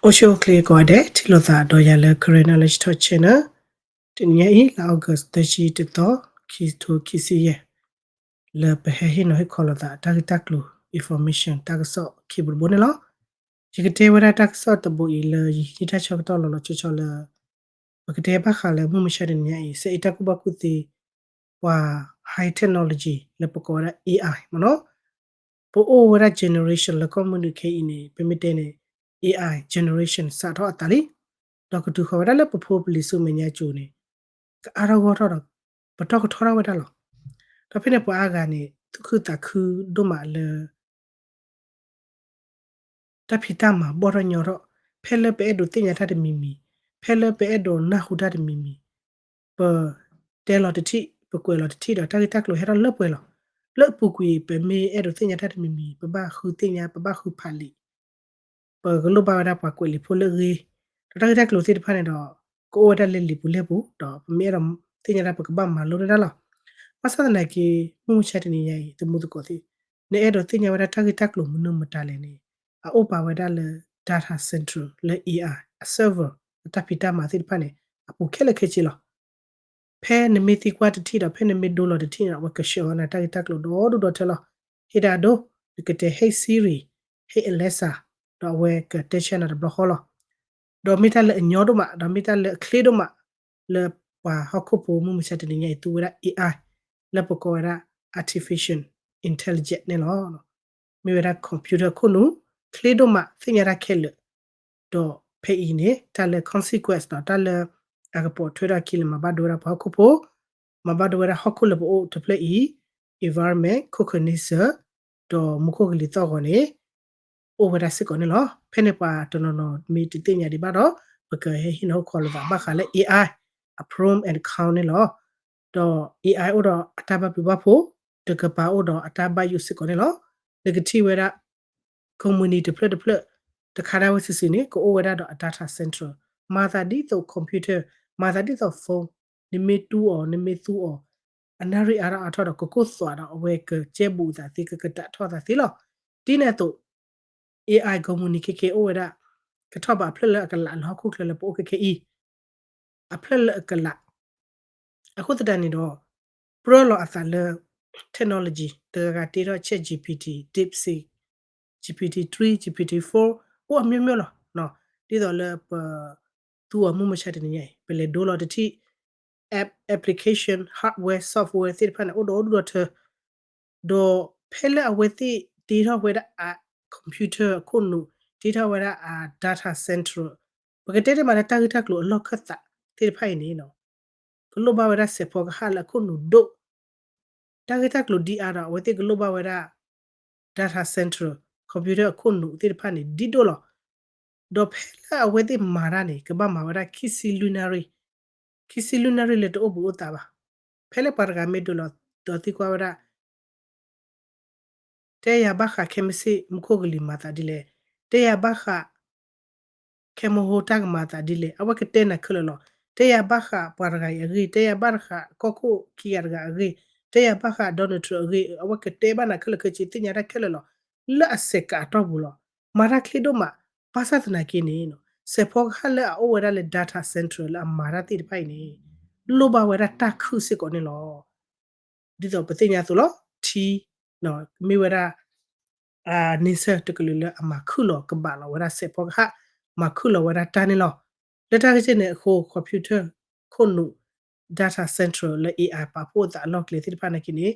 အိၣ်ဆူၣ်အိၣ်ချ့ကိးဂၤဒဲး ထံၣ်လိာ်သးဒီးယၤလၢ Karen Knowledge Talk Channel တနံၤညါအံၤ လါ August သၢဆံတသီ ခံကထိခံဆံယဲၢ် လၢပဟဲဟ့ၣ်နီၤဟ့ၣ်ခီလိာ်သး တၢ်ဂ့ၢ်တၢ်ကျိၤ information တၢ်ကစီၣ်ခံဘိတဘိန့ၣ်လီၤ. ယကတဲဝဲဒၣ်တၢ်ကစီၣ်တဘိအံၤလၢယဟံးတၢ်ဆၢကတီၢ်လီၤလီၤဆီဆီလၢ ပကတဲဘၣ်ဃးလၢမုၢ်မဆါတနံၤညါအံၤ စဲအ့ၣ်တၢ်ကူၣ်ဘၣ်ကူၣ်သ့ ပှၤ high technology လၢပကိးဝဲဒၣ် AI မ့ၢ်နီၤ. ပအိၣ်ဝဲဒၣ် generation လၢကီၢ်မုၢ်နုာ်ခဲအံၤန့ၣ် ပမ့ၢ်တဲန့ၣ် AI generation စးထီၣ်အသးလံ. ဒီးကတုၤဃီၤဝဲဒၣ်လၢပဖိပလံၤဆူမဲာ်ညါကၠိၤန့ၣ် ကအါထီၣ်ဂီၢ်ထီၣ်ဒီး ပတီၢ်ကထီထီၣ်ဝဲဒၣ်လီၤ. ဒီးဖဲန့ၣ်ပှၤအါဂၤန့ၣ် သူၣ်ခုသးခုဒိၣ်မးလၢ တၢ်ဖံးတၢ်မၤဘီၣ်ထီၣ်ညီထီၣ်, ဖဲလၢပအဲၣ်ဒိးသ့ၣ်ညါတၢ်တမံၤမံၤ, ဖဲလၢပအဲၣ်ဒိးနၢ်ဟူတၢ်တမံၤမံၤ, ပတဲလီၤတထံၣ် ပကွဲးလီၤတထံၣ်ဒီး တၢ်ဂ့ၢ်တၢ်ကျိၤဟဲထီၣ်လၢပှဲၤလီၤ. လၢအပူၤကွံာ် ပမ့ၢ်အဲၣ်ဒိးသ့ၣ်ညါတၢ်တမံၤမံၤ ပဘၣ်ဃုသ့ၣ်ညါ ပဘၣ်ဃုဖးလံာ် ပကလိၣ်ဘၣ်ဝဲဒၣ်ပှၤကွဲးလံာ်ဖိလၢအဂ့ၤ, ဒီးတၢ်ဂ့ၢ်တၢ်ကျိၤသ့ၣ်တဖၣ်န့ၣ်ဒီး ကအိၣ်ဝဲဒၣ်လၢလံာ်ပူၤလဲၢ်ပူၤ, ဒီးပမ့ၢ်အဲၣ်ဒိးသ့ၣ်ညါတၢ် ပကဘၣ်မၤလိဝဲဒၣ်လီၤ. ဘၣ်ဆၣ်သနာ်က့ မုၢ်မဆါတနံၤညါအံၤ သမူသကိးသ့ၣ်, နအဲၣ်ဒိးသ့ၣ်ညါဝဲဒၣ်တၢ်ဂ့ၢ်တၢ်ကျိၤမနုၤမတၤလဲၣ်န့ၣ် အအိၣ်ပာ်ဝဲဒၣ်လၢ data center လၢ AI အ server အတၢ်ဖံးတၢ်မၤသ့ၣ်တဖၣ်န့ၣ် အပူၤခဲလၢာ်ခဲဆ့လီၤ. ဖဲနမ့ၢ်သံကွၢ်တထံၣ်ဒီး ဖဲနမ့ၢ်ဒိလီၤတထံၣ်န့ၣ်ဒီး အဝဲကဆှၢအီၤနၤတၢ်ဂ့ၢ်တၢ်ကျိၤဒီဒူၣ်ဒီထၢလီၤ. ဟ့ၣ်ဒၣ်ဒိ နကတဲ Hey Siri, Hey Alexa ဒီးအဝဲကတဲဆၢနၤတဘျီဃီလီၤ. ဒီးမ့ၢ်တၢ်လၢအညီဒိၣ်မး ဒီးမ့ၢ်တၢ်လၢအချ့ဒိၣ်မး လၢပှၤဟီၣ်ခိၣ်ဖိမုၢ်မဆါတနံၤညါအံၤသူဝဲဒၣ် AI လၢပကိးဝဲဒၣ် artificial intelligence န့ၣ်လီၤ. မ့ၢ်ဝဲဒၣ် computer ခိၣ်နူာ် ချ့ဒိၣ်မး သ့ၣ်ညါတၢ်ခဲလၢာ်, ဒီးဖဲအံၤန့ၣ် တၢ်လၢ consequence ဒီးတၢ်လၢ အကပိာ်ထွဲထီၣ်အခံလၢ မၤဘၣ်ဒိဝဲဒၣ်ပှၤဟီၣ်ခိၣ်ဖိ, မၤဘၣ်ဒိဝဲဒၣ်ဟီၣ်ခိၣ်လၢပအိၣ်တဖျၢၣ်အံၤ, environment ခိၣ်ဃၢၤန့ဆၢၣ်, ဒီးမူခိၣ်ကလံၤသီၣ်ဂီၤန့ၣ် အိၣ်ဝဲဒၣ်စ့ၢ်ကီးန့ၣ်လီၤ. ဖဲန့ၣ်ပှၤတနီၤနီၤမ့ၢ်တသ့ၣ်ညါဒံးဘၣ်ဒီး ပကဟဲဟ့ၣ်နီၤဟ့ၣ်ခီလိာ်သးဘၣ်ဃးလၢ AI အ pros and cons န့ၣ်လီၤ. ဒီး AI အိၣ်ဒီးအတၢ်ဘၣ်ဘျုးဘၣ်ဖှိၣ်, တကပၤအိၣ်ဒီးအတၢ်ဘၣ်ယိၣ်စ့ၢ်ကီးန့ၣ်လီၤ. နကထံၣ်ဝဲဒၣ် ကုမ္ပဏီတဖျၢၣ်တဖျၢၣ် တခါဒၣ်ဝဲစုာ်စုာ်န့ၣ် ကအိၣ်ဝဲဒၣ်ဒီးအ data center, မၤသးဒ်သိး computer, မၤသးဒ်သိး phone, နမ့ၢ်တူၢ်အီၤ နမ့ၢ်သူအီၤ အနၣ်ရံၣ်အါထီၣ်အါထီၣ်ဒီး ကကိၢ်သွးဒီး အဝဲကကဲဘူးအသးသ့ ကကတးထီၣ်အသးသ့လီၤ. ဒ်န့ၣ်အသိး AI ကုမ္ပဏီခဲခဲအိၣ်ဝဲဒၣ် ကထီၣ်ဘးအဖျၢၣ်လၢအကလးလၢဟီၣ်ခိၣ်ချၢလၢပအိၣ်ခဲခဲအံၤ အဖျၢၣ်လၢအကလး. အဃိသတးန့ၣ်ဒီး ပြၢလီၤအသးလၢ technology တဂၤဂၤတ့ထီၣ် ChatGPT, DeepSeek, GPT three, GPT four အိၣ်အမျိုးမျိုးလီၤ. ဒ်သိးလၢပ သူအီၤမုၢ်မဆါတနံၤညါအံၤ ပလဲၤဒိလီၤတထံၣ် app, application, hardware, software သ့ၣ်တဖၣ်န့ၣ် အိၣ်ဒီးဒူၣ်ဒီးထၢ ဒီးဖဲလၢအဝဲသ့ၣ်တ့ထီၣ်ဝဲဒၣ်အ computer အခိၣ်နူာ်, တ့ထီၣ်ဝဲဒၣ်အ data center, ပကတဲတ့ၢ်မးလၢတၢ်ဂ့ၢ်တၢ်ကျိၤအလီၢ်ခၢၣ်သးသ့ၣ်တဖၣ်အံၤန့ၣ် ကလိၣ်ဘၣ်ဝဲဒၣ်စဲးဖီကဟၣ်လၢအခိၣ်နူာ်ဒိၣ်, တၢ်ဂ့ၢ်တၢ်ကျိၤဒ်အါဒီး အဝဲသ့ၣ်ကလိၣ်ဘၣ်ဝဲဒၣ် data center, computer အခိၣ်နူာ်သ့ၣ်တဖၣ်န့ၣ် ဒ်ဒိၣ်လီၤ. ဒီးဖဲလၢအဝဲသ့ၣ်မၤတၢ်န့ၣ် ကဘၣ်မၤဝဲဒၣ်ခံဆံလွံၢ်နၣ်ရံၣ်, ခံဆံလွံၢ်နၣ်ရံၣ်လၢတအိၣ်ဘှံးအိၣ်သါဘၣ်. ဖဲလၢပှၤတဂၤမ့ၢ်ဒိလီၤဒီးသံကွၢ်ဝဲဒၣ် တဲယၤဘၣ်ဃးခဲမုၢ်ဆ့ၣ် မူခိၣ်ကလံၤမၤသးဒ်လဲၣ်, တဲယၤဘၣ်ဃး ခဲမုၢ်ဟိတၢ်ကမၤသးဒ်လဲၣ်, အဝဲကတဲနၤခဲလၢာ်လီၤ. တဲယၤဘၣ်ဃးပှၤတဂၤအံၤအဂ့ၢ်, တဲယၤဘၣ်ဃးကီၢ်ခိၣ်ခံဂၤတဂၤအဂ့ၢ်, တဲယၤဘၣ်ဃး Donald Trump အဂ့ၢ်, အဝဲကတဲဘၣ်နၤခဲလၢာ်ခဲဆ့ သ့ၣ်ညါတၢ်ခဲလၢာ်လီၤ. လၢအစဲးကးအတီၢ်ပူၤလီၤ. မၤတၢ်ချ့ဒိၣ်မး, ဘၣ်ဆၣ်သနာ်က့န့ၣ် စဲးဖီကဟၣ်လၢအအိၣ်ဝဲဒၣ်လၢ data center လၢအမၤတၢ်သ့ၣ်တဖၣ်အံၤန့ၣ် လိၣ်ဘၣ်ဝဲဒၣ်တၢ်ခုၣ်စ့ၢ်ကီးန့ၣ်လီၤ. ဒ်သိးပသ့ၣ်ညါအသိးလီၤ, ထံ မ့ၢ်ဝဲဒၣ် အ nature တကလုာ်လၢအမၤခုၣ်လီၤကဘၣ်လီၤဝဲဒၣ်စဲးဖီကဟၣ်, မၤခုၣ်လီၤဝဲဒၣ်တၢ်န့ၣ်လီၤ. လၢတၢ်ဂ့ၢ်ကဲန့ၣ်အဃိ computer ခိၣ်နူာ် data center လၢ AI ပာ်ဖှိၣ်အသးအလီၢ်ကျဲသ့ၣ်တဖၣ်နာ်က့န့ၣ်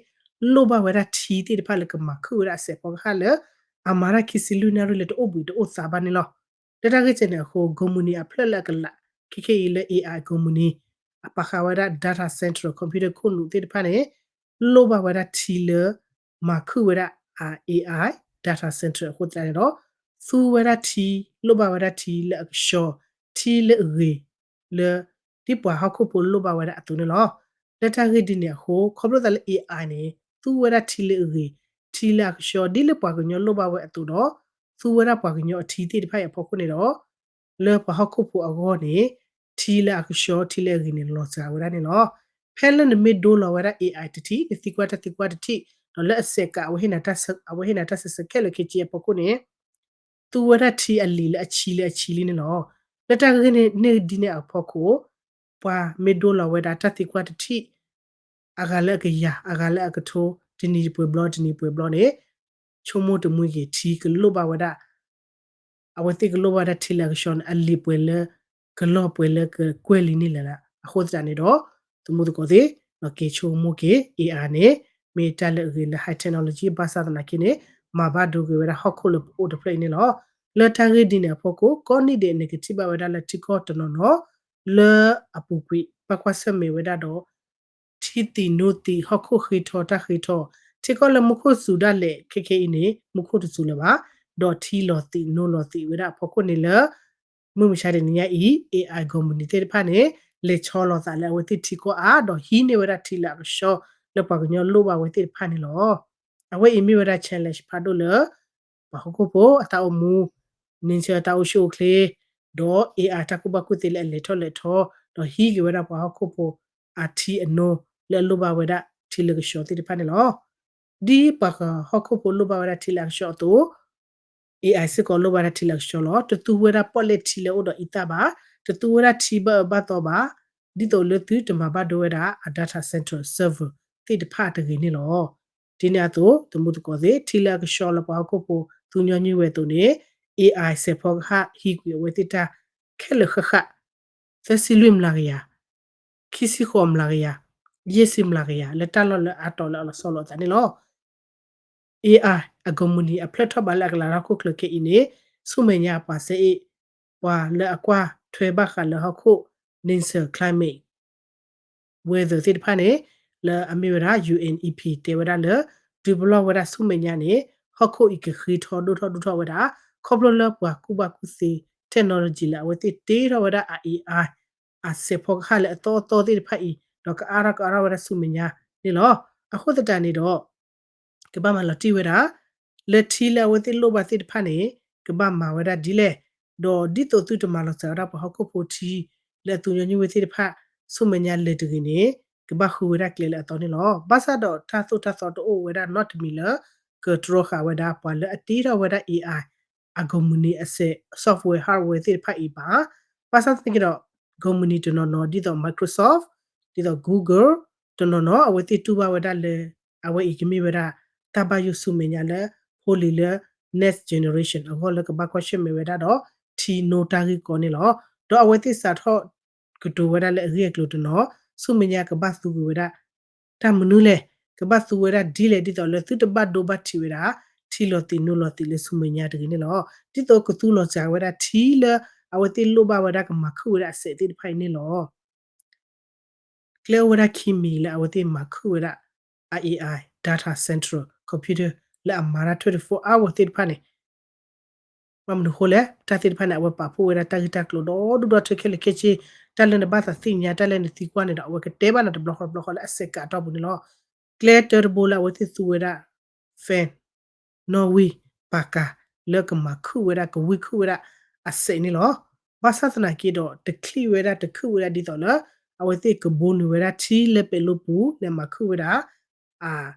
လိၣ်ဘၣ်ဝဲဒၣ်ထံသ့ၣ်တဖၣ်လၢကမၤခုၣ်ဝဲဒၣ်အစဲးဖီကဟၣ်လၢ အမၤတၢ်ခံဆံလွံၢ်နၣ်ရံၣ်လၢတအိၣ်ဘှံးတအိၣ်သါဘၣ်န့ၣ်လီၤ. လၢတၢ်ဂ့ၢ်ကဲန့ၣ်အဃိ ကုမ္ပဏီအဖျၢၣ်လၢအကလး ခဲခဲအံၤလၢ AI ကုမ္ပဏီ အပာ်ဃာ်ဝဲဒၣ် data center computer ခိၣ်နူာ်သ့ၣ်တဖၣ်န့ၣ် လိၣ်ဘၣ်ဝဲဒၣ်ထံလၢ မၤခုၣ်ဝဲဒၣ်အ AI data center အဃိသတးန့ၣ်ဒီး သူဝဲဒၣ်ထံ လိၣ်ဘၣ်ဝဲဒၣ်ထံလၢအကဆှီ ထံလၢအဂ့ၤ လၢ ဒ်ပှၤဟီၣ်ခိၣ်ဖိလိၣ်ဘၣ်ဝဲဒၣ်အသိးန့ၣ်လီၤ. လၢတၢ်ဂ့ၢ်ဒ်န့ၣ်အဃိ ခီဖျိသးလၢ AI န့ၣ် သူဝဲဒၣ်ထံလၢအဂ့ၤ ထံလၢအကဆှီ ဒ်လၢပှၤကညီလိၣ်ဘၣ်ဝဲအသိးဒီး သူဝဲဒၣ်ပှၤကညီအထံသ့ၣ်တဖၣ်အံၤအဖီခိၣ်န့ၣ်ဒီး လၢပှၤဟီၣ်ခိၣ်ဖိအဂီၢ်န့ၣ် ထံလၢအကဆှီ ထံလၢအဂ့ၤန့ၣ် လီၤစှၤဝဲဒၣ်န့ၣ်လီၤ. ဖဲလၢနမ့ၢ်ဒိလီၤဝဲဒၣ် AI တထံၣ် နသံကွၢ်တၢ်သံကွၢ်တထံၣ် ဒီးလၢအစဲးကး အဝဲဟ့ၣ်နၤတၢ်ဆၢ အဝဲဟ့ၣ်နၤတၢ်ဆၢဆၢခဲလၢာ်ခဲဆ့အဖီခိၣ်န့ၣ် သူဝဲဒၣ်ထံအလံာ်လၢအဆံလၢအဆံလံန့ၣ်လီၤ. လၢတၢ်ဂ့ၢ်န့ၣ်ဒ်န့ၣ်အဖီခိၣ် ပှၤမ့ၢ်ဒိလီၤဝဲဒၣ်တၢ်သံကွၢ်တထံၣ် အဂၤလၢအကယၤ အဂၤလၢအကထိ တနံၤပှဲၤဘျီ တနံၤပှဲၤဘျီန့ၣ် ဆိကမိၣ်တမှံက့ၤ ထံကလိၣ်ဘၣ်ဝဲဒၣ် အဝဲသ့ၣ်ကလိၣ်ဘၣ်ဝဲဒၣ်ထံလၢအကဆှီန့ၣ် အလံာ်ပှဲၤလၢ ကလီၢ်ပှဲၤလၢကကွဲၢ်လံန့ၣ်လဲၣ်. အဃိသတးန့ၣ်ဒီး သမူသကိးသ့ၣ် က့ၤဆိကမိၣ်က့ၤ AI န့ၣ် မ့ၢ်တၢ်လၢအဂ့ၤလၢ high technology ဘၣ်ဆၣ်သနာ်က့န့ၣ် မၤဘၣ်ဒိက့ၤဝဲဒၣ်ဟီၣ်ခိၣ်လၢပအိၣ်တဖျၢၣ်အံၤန့ၣ်လီၤ. လၢတၢ်ဂ့ၢ်ဒ်န့ၣ်အဖီခိၣ် ကိးနံၣ်ဒဲးန့ၣ် ကထံၣ်ဘၣ်ဝဲဒၣ်လၢထံကီၢ်တနီၤနီၤ လၢအပူၤကွံာ် ဘၣ်ကွၢ်ဆၢၣ်မဲာ်ဝဲဒၣ်ဒီး ထံသံးနိသံး ဟီၣ်ခိၣ်ဃ့ထီတၢ်ဃ့ထီ, ထံကီၢ်လၢမူခိၣ်စူၤဒၣ်လဲာ်ခဲခဲအံၤန့ၣ် မူခိၣ်တစူၤလၢၤဘၣ်, ဒီးထံလီၤသံးနိလီၤသံးဝဲဒၣ်အဖီခိၣ်န့ၣ်လၢ မုၢ်မဆါတနံၤညါအံၤ AI ကိးမုၢ်နံၤသ့ၣ်တဖၣ်န့ၣ် လဲၤဆီလီၤသးလၢအဝဲသ့ၣ်ထံကီၢ်အါ ဒီးဟံးန့ၢ်ဝဲဒၣ်ထံလၢအကဆှီလၢပှၤကညီလိၣ်ဘၣ်ဝဲသ့ၣ်တဖၣ်န့ၣ်လီၤ. အဝဲအံၤမ့ၢ်ဝဲဒၣ် challenge ဖးဒိၣ်လၢ ပှၤဟီၣ်ခိၣ်ဖိအတၢ်အိၣ်မူ, nature တၢ်အိၣ်ဆူၣ်အိၣ်ချ့, ဒီး AI တၢ်ကူၣ်ဘၣ်ကူၣ်သ့လၢအလဲၤထီၣ်လဲၤထီ, ဒီးဟံးက့ၤဝဲဒၣ်ပှၤဟီၣ်ခိၣ်ဖိအထံအနိလၢအလိၣ်ဘၣ်ဝဲဒၣ်ထံလၢကဆှီသ့ၣ်တဖၣ်န့ၣ်လီၤ. ဒ်ပှၤဟီၣ်ခိၣ်ဖိလိၣ်ဘၣ်ဝဲဒၣ်ထံလၢအကဆှီအသိး AI စ့ၢ်ကီးလိၣ်ဘၣ်ဝဲဒၣ်ထံလၢအကဆှီလီၤ. တသူဝဲဒၣ်ပီၣ်လဲၣ်ထံလၢအအိၣ်ဒီးအံသၣ်ဘၣ်, တသူဝဲဒၣ်ထံဘၣ်အၢဘၣ်သီဘၣ်, ဒ်သိးလၢသုတမၤဘၣ်ဒိဝဲဒၣ်အ data center server သ့ၣ်တဖၣ်တဂ့ၤန့ၣ်လီၤ. ဒ်န့ၣ်အသိး သမူသကိးသ့ၣ် ထံလၢအကဆှီလၢပှၤဟီၣ်ခိၣ်ဖိသူညီနုၢ်ဝဲအသိးန့ၣ် AI စဲးဖီကဟၣ်ဟံးကွံာ်အဝဲသ့ၣ်တၢ်ခဲလၢာ်ဃၣ်ဃၣ် သၢဆံလွံၢ်မျးကယၤ, ခံဆံဃိးမျးကယၤ, ယဲၢ်ဆံမျးကယၤ လၢတၢ်လီၢ်လၢအတီၤလၢအလီၤဆီလိာ်အသးန့ၣ်လီၤ. AI အကိးမုၢ်နံၤအဖျၢၣ်ထီၣ်ဘးလၢအကလၤထီၣ်ဟီၣ်ခိၣ်ချၢခဲအံၤန့ၣ် ဆူမဲာ်ညါအပှၤစဲအ့ၣ် ပှၤလၢအကွၢ်ထွဲဘၣ်ဃးလၢဟီၣ်ခိၣ် nature climate weather သ့ၣ်တဖၣ်န့ၣ် လၢအမ့ၢ်ဝဲဒၣ် UNEP တဲဝဲဒၣ်လၢ တုၤပလီၢ်ဝဲဒၣ်ဆူမဲာ်ညါန့ၣ် ဟီၣ်ခိၣ်အံၤကဃ့ထီဒိၣ်ထီၣ်ဒိၣ်ထီၣ်ဝဲဒၣ် ခီဖျိလၢပှၤကူၣ်ဘၣ်ကူၣ်သ့ technology လၢအဝဲသ့ၣ်တ့ထီၣ်ဝဲဒၣ်အ AI အစဲးဖီကဟၣ်လၢအသီအသီသ့ၣ်တဖၣ်အံၤ ဒီးကအါထီၣ်ကအါထီၣ်ဝဲဒၣ်ဆူမဲာ်ညါန့ၣ်လီၤ. အဃိသတးန့ၣ်ဒီး ကဘၣ်မၤလီၤတံၢ်ဝဲဒၣ် လၢထံလၢအဝဲသ့ၣ်လိၣ်ဘၣ်သ့ၣ်တဖၣ်န့ၣ် ကဘၣ်မၤဝဲဒၣ်ဒ်လဲၣ်, ဒီးဒ်သိးသုတမၤလီၤစၢၤဝဲဒၣ်ပှၤဟီၣ်ခိၣ်ဖိထံ လၢအသူညီနုၢ်ဝဲသ့ၣ်တဖၣ် ဆူမဲာ်ညါလဲၤတဂ့ၤန့ၣ် ကဘၣ်ဃုဝဲဒၣ်ကျဲလၢအသီန့ၣ်လီၤ. ဘၣ်ဆၣ်ဒီးတၢ်သိၣ်တၢ်သီတအိၣ်ဝဲဒၣ်နီတမံၤလၢ ကတြီဃာ်ဝဲဒၣ်ပှၤလၢအတ့ထီၣ်ဝဲဒၣ် AI အကိးမုၢ်နံၤအစဲး software hardware သ့ၣ်တဖၣ်အံၤဘၣ်. ဘၣ်ဆၣ်သနာ်က့ဒီး ကိးမုၢ်နံၤတနီၤနီၤ ဒ်သိး Microsoft ဒ်သိး Google တနီၤနီၤ အဝဲသ့ၣ်တူၢ်ဘၣ်ဝဲဒၣ်လၢ အဝဲအံၤကမ့ၢ်ဝဲဒၣ် တၢ်ဘၣ်ယိၣ်ဆူမဲာ်ညါလၢ ဖိလံၤလၢ next generation အဂီၢ်လၢကဘၣ်ကွၢ်ဆၢၣ်မဲာ်ဝဲဒၣ်ဒီး ထံနိတၢ်ဂ့ၢ်ကီန့ၣ်လီၤ. ဒီးအဝဲသ့ၣ်စးထီၣ်ကတိၤဝဲဒၣ်လၢအဂ့ၢ်အကျိၤတနီၤ ဆူမဲာ်ညါကဘၣ်သူက့ၤဝဲဒၣ် တၢ်မနုၤလဲၣ်, ကဘၣ်သူဝဲဒၣ်ဒ်လဲၣ် ဒ်သိးလၢသုတဘၣ်ဒိဘၣ်ထံးဝဲဒၣ် ထံလီၤသံးနိလီၤသံးလၢဆူမဲာ်ညါတဂ့ၤန့ၣ်လီၤ. ဒ်သိးကသူလီၤစှၤဝဲဒၣ်ထံလၢ အဝဲသ့ၣ်လိၣ်ဘၣ်ဝဲဒၣ်ကမၤခုၣ်ဝဲဒၣ်အစဲးသ့ၣ်တဖၣ်အံၤန့ၣ်လီၤ. ကျဲအိၣ်ဝဲဒၣ်ခံမံၤလၢအဝဲသ့ၣ်မၤခုၣ်ဝဲဒၣ် အ AI data center computer လၢအမၤတၢ် twenty-four hour သ့ၣ်တဖၣ်န့ၣ် ဘၣ်မနုၤအဃိလဲၣ်, တၢ်သ့ၣ်တဖၣ်န့ၣ် အဝဲပာ်ဖှိၣ်ဝဲဒၣ်တၢ်ဂ့ၢ်တၢ်ကျိၤဒီဒူၣ်ဒီထၢခဲလၢာ်ခဲဆ့, တၢ်လၢနဘၣ်သးသ့ၣ်ညါ တၢ်လၢနသံကွၢ်န့ၣ်ဒီး အဝဲကတဲဘၣ်နၤတဘျီဃီတဘျီဃီလၢအစဲးကးအတီၢ်ပူၤန့ၣ်လီၤ. ကျဲတၢတဘိလၢအဝဲသ့ၣ်သူဝဲဒၣ် fan နီၣ်ဝံၣ်ပာ်ကၤ လၢကမၤခုၣ်ဝဲဒၣ် ကဝံၢ်ခုၣ်ဝဲဒၣ်အစဲးန့ၣ်လီၤ. ဘၣ်ဆၣ်သနာ်က့ဒီး တချံၣ်ဝဲဒၣ်တခုၣ်ဝဲဒၣ်ဒ်သိးလၢ အဝဲသ့ၣ်ကဘိနုာ်ဝဲဒၣ်ထံလၢပဲၤလိပူၤ လၢမၤခုၣ်ဝဲဒၣ် အ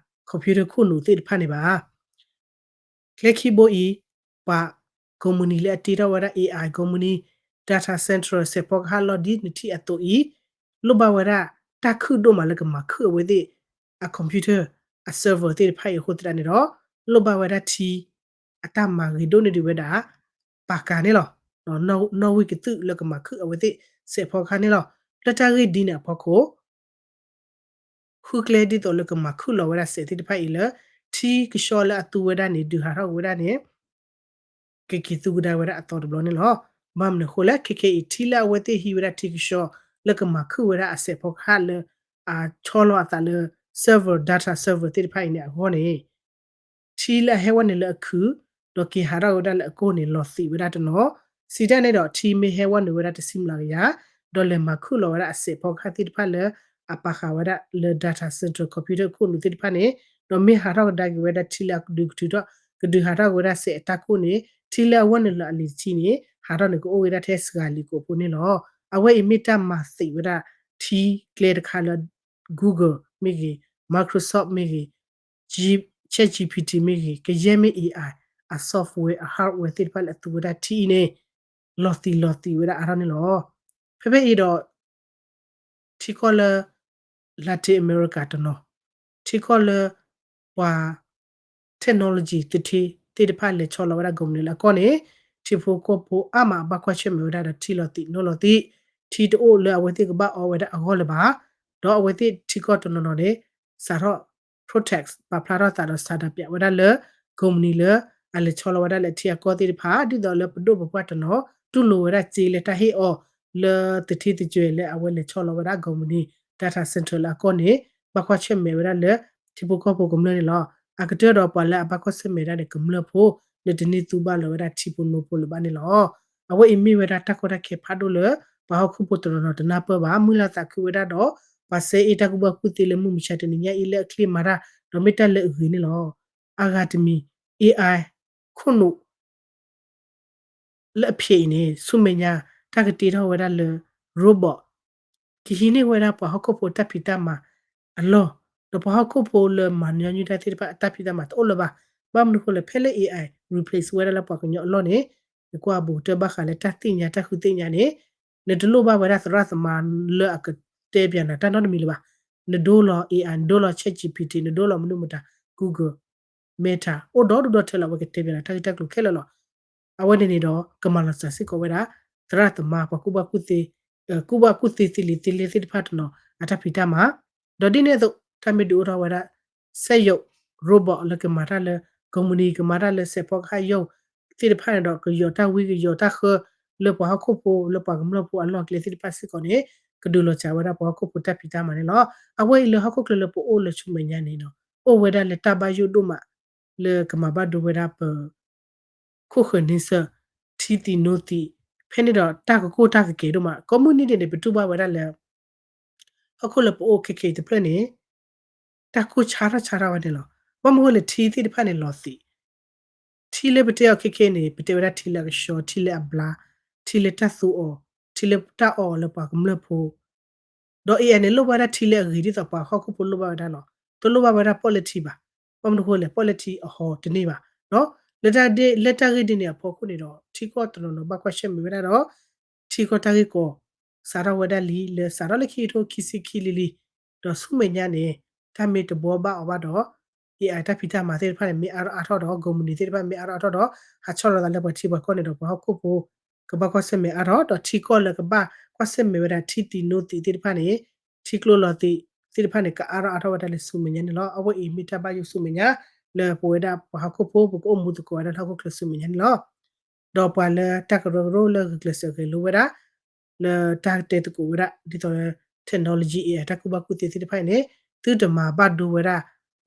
computer ခိၣ်နူာ်သ့ၣ်တဖၣ်န့ၣ်ဘၣ်. ကျဲခံဘိအံၤ ပှၤကိးမုၢ်နံၤလၢအတ့ထီၣ်ဝဲဒၣ် AI ကိးမုၢ်နံၤ data center စဲးဖီကဟၣ်လီၢ်ဒ်နထံၣ်အသိးအံၤ လိၣ်ဘၣ်ဝဲဒၣ်တၢ်ခုၣ်ဒိၣ်မးလၢကမၤခုၣ်အဝဲသ့ၣ်အ computer အ server သ့ၣ်တဖၣ်အံၤအဃိသတးန့ၣ်ဒီး လိၣ်ဘၣ်ဝဲဒၣ်ထံ အတၢ်မၤဂ့ၤဒိၣ်န့ၢ်ဒံးဝဲဒၣ် ပာ်ကၤန့ၣ်လီၤ. နီၣ်ဝံၣ်ကသုၣ်လၢကမၤခုၣ်အဝဲသ့ၣ်စဲးဖီကဟၣ်န့ၣ်လီၤ. လၢတၢ်ဂ့ၢ်ဒ်န့ၣ်အဖီခိၣ် ဃုကျဲဒ်သိးလၢကမၤခုၣ်လီၤဝဲဒၣ်စဲးသ့ၣ်တဖၣ်အံၤလၢ ထံကဆှီလၢအသူဝဲဒၣ်န့ၣ် ဒုးဟးထီၣ်က့ၤဝဲဒၣ်န့ၣ် ကက့ၤသူကဒါဝဲဒၣ်အသီတဘျီန့ၣ်လီၤ. ဘၣ်မနုၤအဃိလဲၣ် ခဲခဲအံၤ ထံလၢအဝဲသ့ၣ်ဟံးဝဲဒၣ်ထံကဆှီ လၢကမၤခုၣ်ဝဲဒၣ်အစဲးဖီကဟၣ်လၢ အဆီလီၤအသးလၢ server data server သ့ၣ်တဖၣ်အံၤန့ၣ်အဂီၢ်န့ၣ် ထံလၢအဟဲဝဲနုာ်လၢအခုၣ် ဒီးက့ၤဟးထီၣ်ဝဲဒၣ်လၢအကိၢ်န့ၣ် လီၤသံးဝဲဒၣ်တနီၤ, စံးတၢ်န့ၣ်ဒီး ထံမ့ၢ်ဟဲဝဲနုာ်ဝဲဒၣ်တဆံမျးကယၤ ဒီးလဲၤမၤခုၣ်လီၤဝဲဒၣ်အစဲးဖီကဟၣ်သ့ၣ်တဖၣ်လၢ အပာ်ဃာ်ဝဲဒၣ်လၢ data center computer ခိၣ်နူာ်သ့ၣ်တဖၣ်န့ၣ် ဒီးမ့ၢ်ဟးထီၣ်ကဒါက့ၤဝဲဒၣ်ထံလၢအဒုးကထုးထီၣ် ကဒုးဟးထီၣ်က့ၤဝဲဒၣ်စဲးအတၢ်ကိၢ်န့ၣ် ထံလၢအဝဲနုာ်လၢအလံၤတဆံန့ၣ် ဟးထီၣ်န့ၣ်ကအိၣ်ဝဲဒၣ်ထဲစှၤလံၤကိးဖိန့ၣ်လီၤ. အဝဲအံၤမ့ၢ်တၢ်မၤသံးဝဲဒၣ်ထံကျဲတခါလၢ Google မ့ၢ်ဂ့ၤ, Microsoft မ့ၢ်ဂ့ၤ, ChatGPT မ့ၢ်ဂ့ၤ, ကယဲၢ်မ့ၢ် AI အ software အ hardware သ့ၣ်တဖၣ်လၢအသူဝဲဒၣ်ထံအံၤန့ၣ် လီၤသံးလီၤသံးဝဲဒၣ်အါထီၣ်န့ၣ်လီၤ. ဖဲဖဲအံၤဒီး ထံကီၢ်လၢ Latin America တနီၤ, ထံကီၢ်လၢ ပှၤ technology သထ့သ့ၣ်တဖၣ်လဲၤဆီလီၤဝဲဒၣ် ကုမ္ပဏီ လၢအကီၢ်န့ၣ် ထံဖိကီၢ်ဖိအါမး ဘၣ်ကွၢ်ဆၢၣ်မဲာ်ဝဲဒၣ်ဒီးထံလီၤသံးနီၢ်လီၤသံး, ထံတအိၣ်လၢအဝဲသ့ၣ်ကဘၣ်အီဝဲဒၣ်အဂီၢ်လၢၤဘၣ်. ဒီးအဝဲသ့ၣ်ထံကီၢ်တနီၤနီၤန့ၣ် စးထီၣ် protest ပာ်ဖျါထီၣ်သးဒီး ဆန္ဒပြ ဝဲဒၣ်လၢ ကုမ္ပဏီ လၢအလဲၤဆီလီၤဝဲဒၣ်လၢထံအကီၢ်သ့ၣ်တဖၣ် ဒ်သိးလၢပဒိၣ်ပပှၢ်တနီၤ တူၢ်လိာ်ဝဲဒၣ်စ့လၢတၢ်ဟ့ၣ်အီၤ လၢသထ့သကြဲၤလၢအဝဲလဲၤဆီလီၤဝဲဒၣ် ကုမ္ပဏီ data center လၢအကီၢ်န့ၣ် ဘၣ်ကွၢ်ဆၢၣ်မဲာ်ဝဲဒၣ်လၢ ထံဖိကီၢ်ဖိကမျၢၢ်န့ၣ်လီၤ. အကတၢၢ်ဒီးပှၤလၢအဘၣ်ကွၢ်ဆၢၣ်မဲာ်ဒၣ်န့ၣ် ကမျၢၢ်ဖိ လၢတန့ၢ်သူဘၣ်လၢၤဝဲဒၣ်ထံဖိနိဖိလၢၤဘၣ်န့ၣ်လီၤ. အဝဲအံၤမ့ၢ်ဝဲဒၣ်တၢ်ကီတၢ်ခဲဖးဒိၣ်လၢ ပှၤဟီၣ်ခိၣ်ဖိတနီၤနီၤတနၢ်ပၢၢ်ဘၣ် မုၢ်လၢ်သးခုဝဲဒၣ်ဒီး ပှၤစဲအ့ၣ်တၢ်ကူၣ်ဘၣ်ကူၣ်သ့လၢမုၢ်မဆါတနံၤညါအံၤလၢအချ့မၤတၢ် ဒီးမ့ၢ်တၢ်လၢအဂ့ၤန့ၣ်လီၤ. အဂၤတမံၤ AI ခိၣ်နူာ် လၢအဖျဲးအံၤန့ၣ် ဆူမဲာ်ညါ တၢ်ကတ့ထီၣ်ဝဲဒၣ်လၢ robot ကဟံးန့ၢ်ဝဲဒၣ်ပှၤဟီၣ်ခိၣ်ဖိတၢ်ဖံးတၢ်မၤအလီၢ်, ဒီးပှၤဟီၣ်ခိၣ်ဖိလၢမၤညီနုၢ်တၢ်သ့ၣ်တဖၣ်အတၢ်ဖံးတၢ်မၤတအိၣ်လၢၤဘၣ်. ဘၣ်မနုၤအဃိလဲၣ် ဖဲလၢ AI replace ဝဲဒၣ်လၢပှၤကညီအလီၢ်န့ၣ် နကွၢ်ဘူးကတၢၢ်ဘၣ်ဃးလၢတၢ်သ့ၣ်ညါတၢ်ဃုသ့ၣ်ညါန့ၣ် နတလိၣ်ဘၣ်ဝဲဒၣ်သရၣ်သမါလၢအကတဲပၠးနၤတၢ်နီတမံၤလၢၤဘၣ်. နဒိလီၤ AI နဒိလီၤ ChatGPT နဒိလီၤမနုၤမတၤ Google Meta အိၣ်ဒီဒူၣ်ဒီထၢလီၤ အဝဲကတဲပၠးနၤတၢ်ဂ့ၢ်တၢ်ကျိၤခဲလၢာ်လီၤ. အဝဲန့ၣ်န့ၣ်ဒီး ကမၤလီၤစၢ်စ့ၢ်ကီးဝဲဒၣ် သရၣ်သမါ ပှၤကူၣ်ဘၣ်ကူၣ်သ့ ကူၣ်ဘၣ်ကူၣ်သ့သ့လံၤသ့လဲၢ်သ့ၣ်တဖၣ်တနီၤ အတၢ်ဖံးတၢ်မၤ, ဒီးဒ်န့ၣ်အသိး တၢ်မ့ၢ်ဒုးအိၣ်ထီၣ်ဝဲဒၣ် စက်ရုပ် robot လၢကမၤတၢ်လၢ ကုမ္ပဏီ ကမၤတၢ်လၢစဲးဖီကဟၣ်ရုပ် သ့ၣ်တဖၣ်န့ၣ်ဒီး ကယီၤတၢ်ဝံကယီၤတၢ်ဃၢ လၢပှၤဟီၣ်ခိၣ်ဖိ လၢပှၤကမျၢၢ်ဖိအလီၢ်ကျဲသ့ၣ်တဖၣ်စ့ၢ်ကီးန့ၣ် ကဒုးလီၤစၢ်ဝဲဒၣ်ပှၤဟီၣ်ခိၣ်ဖိတၢ်ဖံးတၢ်မၤန့ၣ်လီၤ. အဝဲအံၤလၢဟီၣ်ခိၣ်ချၢလၢပအိၣ်လၢဆူမဲာ်ညါန့ၣ်ဒီး အိၣ်ဝဲဒၣ်လၢတၢ်ဘၣ်ယိၣ်ဒိၣ်မး လၢကမၤဘၣ်ဒိဝဲဒၣ်ပ ခိၣ်ဃၢၤန့ဆၢၣ် ထံသံးနိသံး, ဖဲန့ၣ်ဒီးတၢ်ကကိၢ်တၢ်ကကဲၤဒိၣ်မး ကိးမုၢ်နံၤဒဲးန့ၣ် ပတူၢ်ဘၣ်ဝဲဒၣ်လၢ ဟီၣ်ခိၣ်လၢပအိၣ်ခဲခဲအံၤတဖျၢၣ်န့ၣ် တၢ်ကိၢ်ဆါထီၣ်ဆါထီၣ်ဝဲန့ၣ်လီၤ. ဘၣ်မနုၤအဃိလဲၣ် ထံသ့ၣ်တဖၣ်န့ၣ်လီၤသံး, ထံလၢပတဲအီၤခဲခဲအံၤန့ၣ် ပတဲဝဲဒၣ်ထံလၢအကဆှီ, ထံလၢအဘျါ, ထံလၢတၢ်သူအီၤ, ထံလၢတၢ်အီအီၤလၢပှၤကမျၢၢ်ဖိ ဒီး AI န့ၣ် လိၣ်ဘၣ်ဝဲဒၣ်ထံလၢအဂ့ၤဒ်သိးပှၤဟီၣ်ခိၣ်ဖိလိၣ်ဘၣ်ဝဲဒၣ်လီၤ. တလိၣ်ဘၣ်ဝဲဒၣ်ပီၣ်လဲၣ်ထံဘၣ်. ဘၣ်မနုၤအဃိလဲၣ် ပီၣ်လဲၣ်ထံအဟီတန့ၢ်ဘၣ်. လၢတၢ်ဂ့ၢ်ဒ်န့ၣ်အဖီခိၣ်န့ၣ်ဒီး ထံကီၢ်တနီၤနီၤဘၣ်ကွၢ်ဆၢၣ်မဲာ်ဝဲဒၣ်ဒီး ထံကီၢ်တၢ်ဂ့ၢ်ကီ စးထီၣ်ဝဲဒၣ်လံ လၢစးထီၣ်လၢခံကထိခံဆံခံလံလံ. ဒီးဆူမဲာ်ညါန့ၣ် တၢ်မ့ၢ်တဘှီဘၣ်အီၤဘၣ်ဒီး AI တၢ်ဖံးတၢ်မၤသ့ၣ်တဖၣ်န့ၣ် မ့ၢ်အါထီၣ်အါထီၣ်ဒီး ကုမ္ပဏီသ့ၣ်တဖၣ်မ့ၢ်အါထီၣ်အါထီၣ်ဒီး ဟးဆီလီၤသးလၢပှၤထံပှၤကီၢ်န့ၣ်ဒီး ပှၤဟီၣ်ခိၣ်ဖိ ကဘၣ်ကွၢ်ဆၢၣ်မဲာ်အါထီၣ် ဒီးထံကီၢ်လၢကဘၣ်ကွၢ်ဆၢၣ်မဲာ်ဝဲဒၣ်ထံသံးနိသံးသ့ၣ်တဖၣ်န့ၣ် ထံကျိလီၤသံးသ့ၣ်တဖၣ်န့ၣ် ကအါထီၣ်အါထီၣ်ဝဲဒၣ်လၢဆူမဲာ်ညါန့ၣ်လီၤ. အဝဲအံၤမ့ၢ်တၢ်ဘၣ်ယိၣ်ဆူမဲာ်ညါ လၢပဝဲဒၣ်ပှၤဟီၣ်ခိၣ်ဖိ ပကအိၣ်မူသကိးဝဲဒၣ်လၢဟီၣ်ခိၣ်ချၢဆူမဲာ်ညါန့ၣ်လီၤ. ဒီးပှၤလၢတၢ်ကရၢကရိလၢဂုာ်ကျဲးစၢးဂဲၤလိဝဲဒၣ် လၢတၢ်တဲသကိးဝဲဒၣ် ဒ်သိး technology AI တၢ်ကူၣ်ဘၣ်ကူၣ်သ့သ့ၣ်တဖၣ်အံၤန့ၣ် သုတမၤဘၣ်ဒိဝဲဒၣ်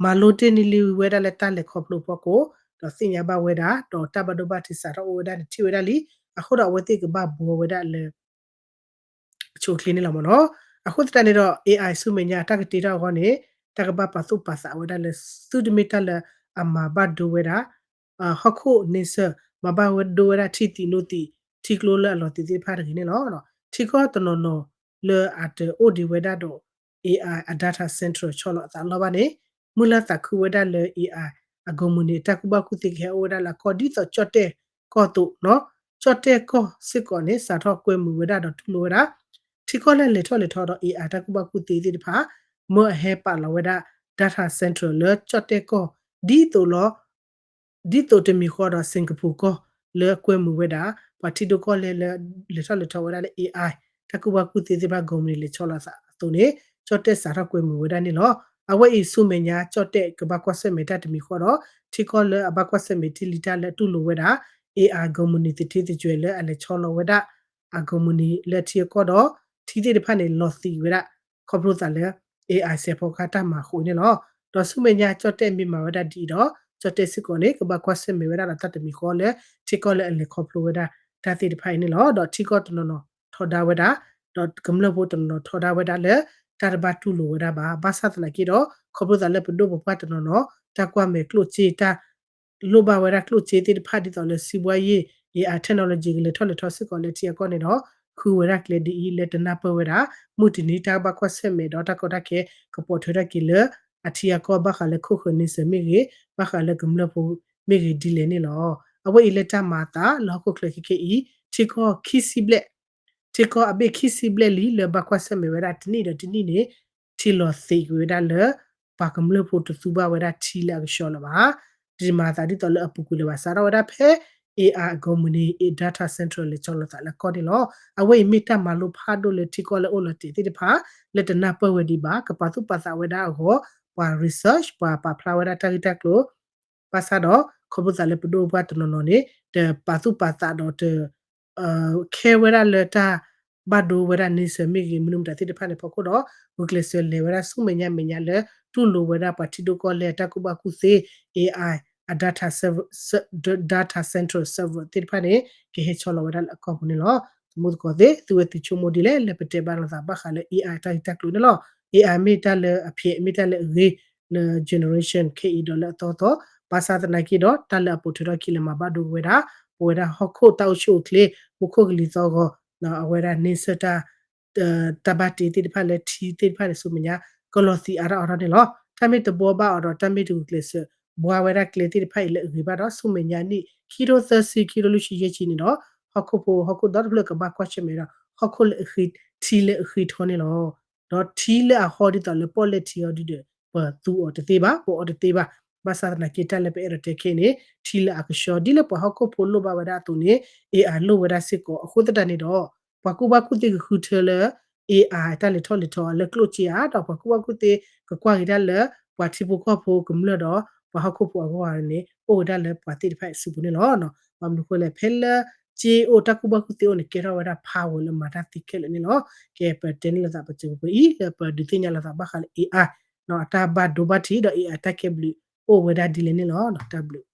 မၤလိတ့ၢ်န့ၢ်လံဝဲဒၣ်လၢတၢ်လဲၤခီဖျိအဖီခိၣ် ဒီးသ့ၣ်ညါဘၣ်ဝဲဒၣ် ဒီးတၢ်ဘၣ်ဒိဘၣ်ထံးစးထီၣ်အိၣ်ဝဲဒၣ်န့ၣ်ထံၣ်ဝဲဒၣ်လံ. အဃိဒီးအဝဲသ့ၣ်ကဘၣ်ဘှီဝဲဒၣ်လၢ အဆိအချ့န့ၣ်လီၤမ့ၢ်နီၤ. အဃိသတးန့ၣ်ဒီး AI ဆူမဲာ်ညါတၢ်ကတ့ထီၣ်အဂီၢ်န့ၣ် တၢ်ကဘၣ်ပာ်သူၣ်ပာ်သးဝဲဒၣ်လၢ သုတမ့ၢ်တၢ်လၢအမၤဘၣ်ဒိဝဲဒၣ် ဟီၣ်ခိၣ်န့ဆၢၣ် မၤဘၣ်ဒိဝဲဒၣ်ထံသံးနိသံး ထံကျိလၢအလီၤသံးသ့ၣ်တဖၣ်တဂ့ၤန့ၣ်လီၤ. ထံကီၢ်တနီၤနီၤလၢအတအိၣ်ဒံးဝဲဒၣ်ဒီး AI အ data center ဆီလီၤအသးလီၢ်ဘၣ်န့ၣ် မုၢ်လၢ်သးခုဝဲဒၣ်လၢ AI အကုမ္ပဏီန့ၣ် တၢ်ကူၣ်ဘၣ်ကူၣ်သ့ကဟဲအိၣ်ဝဲဒၣ်လၢအကီၢ်ဒ်သိးကၠီၣ်တဲၣ်ကီၢ်အသိး ကၠီၣ်တဲၣ်ကီၢ်စ့ၢ်ကီးန့ၣ် စးထီၣ်ကွဲမုာ်ဝဲဒၣ်ဒီးတူၢ်လိာ်ဝဲဒၣ် ထံကီၢ်လၢလဲၤထီၣ်လဲၤထီဒီး AI တၢ်ကူၣ်ဘၣ်ကူၣ်သ့သ့ၣ်တဖၣ် မၢအဟဲပာ်လီၤဝဲဒၣ် data center လၢကၠီၣ်တဲၣ်ကီၢ် ဒ်သိးလီၤ ဒ်သိးတမံၤဃီဒီး Singapore ကီၢ်လၢကွဲမုာ်ဝဲဒၣ် ပှၤထံဒိၣ်ကီၢ်လဲၢ်လၢလဲၤထီၣ်လဲၤထီဝဲဒၣ်လၢ AI တၢ်ကူၣ်ဘၣ်ကူၣ်သ့သ့ၣ်တဖၣ် ကုမ္ပဏီလဲၤဆီလီၤသးအသိးန့ၣ် ကၠီၣ်တဲၣ်စးထီၣ်ကွဲမုာ်ဝဲဒၣ်န့ၣ်လီၤ. အဝဲအံၤဆူမဲာ်ညါ ကၠီၣ်တဲၣ်ကဘၣ်ကွၢ်ဆၢၣ်မဲာ်တၢ်တမံၤဃီဒီး ထံကီၢ်လၢအဘၣ်ကွၢ်ဆၢၣ်မဲာ်တ့ၢ်လံတၢ်လၢတူၢ်လိာ်ဝဲဒၣ် AI ကုမ္ပဏီသထ့သကြဲၤလၢအလဲၤဆီလီၤဝဲဒၣ် အကုမ္ပဏီလၢထံအကီၢ်ဒီး ထံသ့ၣ်တဖၣ်န့ၣ် လီၤသံးဝဲဒၣ် ခီဖျိသးလၢ AI စဲးဖီကဟၣ်တၢ်မၤအဃိန့ၣ်လီၤ. ဒီးဆူမဲာ်ညါ ကၠီၣ်တဲၣ်မ့ၢ်မၤဝဲဒၣ်ဒ်အံၤဒီး ကၠီၣ်တဲၣ်စ့ၢ်ကီးန့ၣ် ကဘၣ်ကွၢ်ဆၢၣ်မဲာ်ဝဲဒၣ်ဒီးတၢ်တမံၤဃီလၢ ထံကီၢ်လၢအလဲၤခီဖျိဝဲဒၣ်တၢ်သ့ၣ်တဖၣ်အံၤန့ၣ်လီၤ. ဒီးထံကီၢ်တနီၤနီၤထီဒါဝဲဒၣ် ဒီးကမျၢၢ်ဖိတနီၤနီၤထီဒါဝဲဒၣ်လၢ တၢ်တဘၣ်တူၢ်လိာ်ဝဲဒၣ်ဘၣ်. ဘၣ်ဆၣ်သနာ်က့ဒီး ခီဖျိသးလၢပဒိၣ်ပပှၢ်တနီၤနီၤ တၢ်ကွၢ်မဲာ်ကျိၣ်စ့တၢ် လိၣ်ဘၣ်ဝဲဒၣ်ကျိၣ်စ့သ့ၣ်တဖၣ်ဒ်သိးလၢ စီးပွားရေး AI technology ကလဲၤထီၣ်လဲၤထီစ့ၢ်ကီးလၢထံအကီၢ်န့ၣ်ဒီး ဃုဝဲဒၣ်ကျဲဒ်အံၤလၢတနၢ်ပၢၢ်ဝဲဒၣ် မုၢ်တနံၤတၢ်ဘၣ်ကွၢ်ဆၢၣ်မဲာ်ဒီးတၢ်ကီတၢ်ခဲ ကပိာ်ထွဲထီၣ်က့ၤလၢ အထံအကီၢ်ဘၣ်ဃးလၢခိၣ်ဃၢၤန့ဆၢၣ်မ့ၢ်ဂ့ၤ ဘၣ်ဃးလၢကမျၢၢ်ဖိ မ့ၢ်ဂ့ၤဒ်လဲၣ်န့ၣ်လီၤ. အဝဲအံၤလၢတၢ်မၤအသးလၢဟီၣ်ခိၣ်ချၢခဲခဲအံၤ ထံကီၢ်ခံဆံဘျဲၣ် ထံကီၢ်အဘ့ၣ်ခံဆံဘျဲၣ်လံ လၢဘၣ်ကွၢ်ဆၢၣ်မဲာ်ဝဲဒၣ်တနံၣ်ဒီးတနံၣ်န့ၣ် ထံလီၤသံးက့ၤဝဲဒၣ်လၢ ပှၤကမျၢၢ်ဖိတသူဘၣ်ဝဲဒၣ်ထံလၢအကဆှီလၢၤဘၣ်. တမၤအသးဒ်သိးလၢအပူၤကွံာ်လၢၤဘၣ် စးထီၣ်ဝဲဒၣ်ဖဲ AI အကိးမုၢ်နံၤ AI data center လဲၤဆီလီၤသးလၢကီၢ်န့ၣ်လီၤ. အဝဲအံၤမ့ၢ်တၢ်မၤလိဖးဒိၣ်လၢထံကီၢ်လၢအိၣ်လီၤတဲာ်သ့ၣ်တဖၣ် လၢတနၢ်ပၢၢ်ဝဲဒံးဘၣ် ကပာ်သူၣ်ပာ်သးဝဲဒၣ်အဂီၢ် ပှၤ research ပှၤပာ်ဖျါဝဲဒၣ်တၢ်ဂ့ၢ်တၢ်ကျိၤ ဘၣ်ဆၣ်ဒီး ခီဖျိသးလၢပဒိၣ်ပှၢ်တနီၤနီၤန့ၣ် တပာ်သူၣ်ပာ်သးဒီးတ ခဲဝဲဒၣ်လၢတၢ်ဘၣ်ဒိဝဲဒၣ်န့ဆၢၣ်မ့ၢ်ဂ့ၤ မနုၤမတၤသ့ၣ်တဖၣ်န့ၣ် ဖီခိၣ်ဒီး ဂုာ်ကျဲးစၢးလဲၤဝဲဒၣ်ဆူမဲာ်ညါမဲာ်ညါလၢ တူၢ်လိာ်ဝဲဒၣ်ပှၤထံဒိၣ်ကီၢ်လဲၢ်အတၢ်ကူၣ်ဘၣ်ကူၣ်သ့ AI အ data server သ့ၣ်တဖၣ်န့ၣ် ကဟဲဆီလီၤဝဲဒၣ်လၢအကီၢ်ပူၤန့ၣ်လီၤ. သမူသကိးသ့ၣ် သုဝဲသုဆိကမိၣ်ဒ်လဲၣ် လၢပတဲဘၣ်လိာ်သးဘၣ်ဃးလၢ AI တၢ်ဂ့ၢ်တၢ်ကျိၤန့ၣ်လီၤ. AI မ့ၢ်တၢ်လၢအဖျဲး မ့ၢ်တၢ်လၢအဂ့ၤ လၢ generation ခဲအံၤဒီးလၢအသီသီ ဘၣ်ဆၣ်သနာ်က့ဒီး တၢ်လၢအပိာ်ထွဲထီၣ်ခံလၢမၤဘၣ်ဒိဝဲဒၣ် ပဝဲဒၣ်ဟီၣ်ခိၣ်တၢ်အိၣ်ဆူၣ်အိၣ်ချ့ မူခိၣ်ကလံၤသီၣ်ဂီၤ အဝဲဒၣ်န့ဆၢၣ်တၢ် တၢ်ဘၣ်တ့သ့ၣ်တဖၣ်လၢထံသ့ၣ်တဖၣ်န့ၣ် ဆူမဲာ်ညါ ကလီၤသံးအါထီၣ်အါထီၣ်န့ၣ်လီၤ. တၢ်မ့ၢ်တဘှီဘၣ်အီၤဒီး တၢ်မ့ၢ်တဂုာ်ကျဲးစၢး ဘှါဝဲဒၣ်ကျဲသ့ၣ်တဖၣ်အံၤလၢအဂ့ၤဘၣ်ဒီး ဆူမဲာ်ညါနံၣ် ခံကထိသၢဆံ ခံကထိလွံၢ်ဆံယဲၢ်ဆံန့ၣ်ဒီး ဟီၣ်ခိၣ်ဖိ ဟီၣ်ခိၣ်ဒီတဖျၢၣ်ကဘၣ်ကွၢ်ဆၢၣ်မဲာ်ဒီး ဟီၣ်ခိၣ်လၢအဃ့ ထံလၢအဃ့ထီန့ၣ်လီၤ. ဒီးထံလၢအဟီဒ်သိးလၢပီၣ်လဲၣ်ထံအီၤဒ်ဒီး ပသူအီၤတသ့ဘၣ် ပအီတသ့ဘၣ်. ဘၣ်ဆၣ်သနာ်က့တၢ်လၢပအဲၣ်ဒိးတဲခဲအံၤန့ၣ် ထံလၢအကဆှီ ဒ်လၢပှၤဟီၣ်ခိၣ်ဖိလိၣ်ဘၣ်ဝဲဒၣ်အသိးန့ၣ် AI လိၣ်ဝဲဒၣ်စ့ၢ်ကီး အဃိသတးန့ၣ်ဒီး ပှၤကူၣ်ဘၣ်ကူၣ်သ့ကဃုထၢလၢ AI တၢ်လဲၤထီၣ်လဲၤထီလၢကျိၣ်စ့ဧါ ဒီးပှၤကူၣ်ဘၣ်ကူၣ်သ့ကကွၢ်က့ၤတၢ်လၢ ပှၤထံဖိကီၢ်ဖိကမျၢၢ်ဒီး ပှၤဟီၣ်ခိၣ်ဖိအဂီၢ်န့ၣ် အိၣ်ဝဲဒၣ်လၢပှၤသ့ၣ်တဖၣ်အံၤစုပူၤန့ၣ်လီၤ. ဘၣ်မနုၤအဃိလဲၣ် ဖဲလၢစ့အိၣ် တၢ်ကူၣ်ဘၣ်ကူၣ်သ့အိၣ်န့ၣ် ကဲထီၣ်ဝဲဒၣ် power လၢမၤတၢ်သ့ခဲလၢာ်န့ၣ်လီၤ. ကဲပတဲန့ၢ်လိာ်သးပစၢၤပှဲၤအံၤ လၢပဒုးသ့ၣ်ညါလိာ်သးဘၣ်ဃးလၢ AI အတၢ်ဘၣ်ဒိဘၣ်ထံးဒီး AI တၢ်ကဲဘျုးအိၣ်ဝဲဒၣ်ဒ်လဲၣ်န့ၣ်လီၤ. တၢ်ဘျုး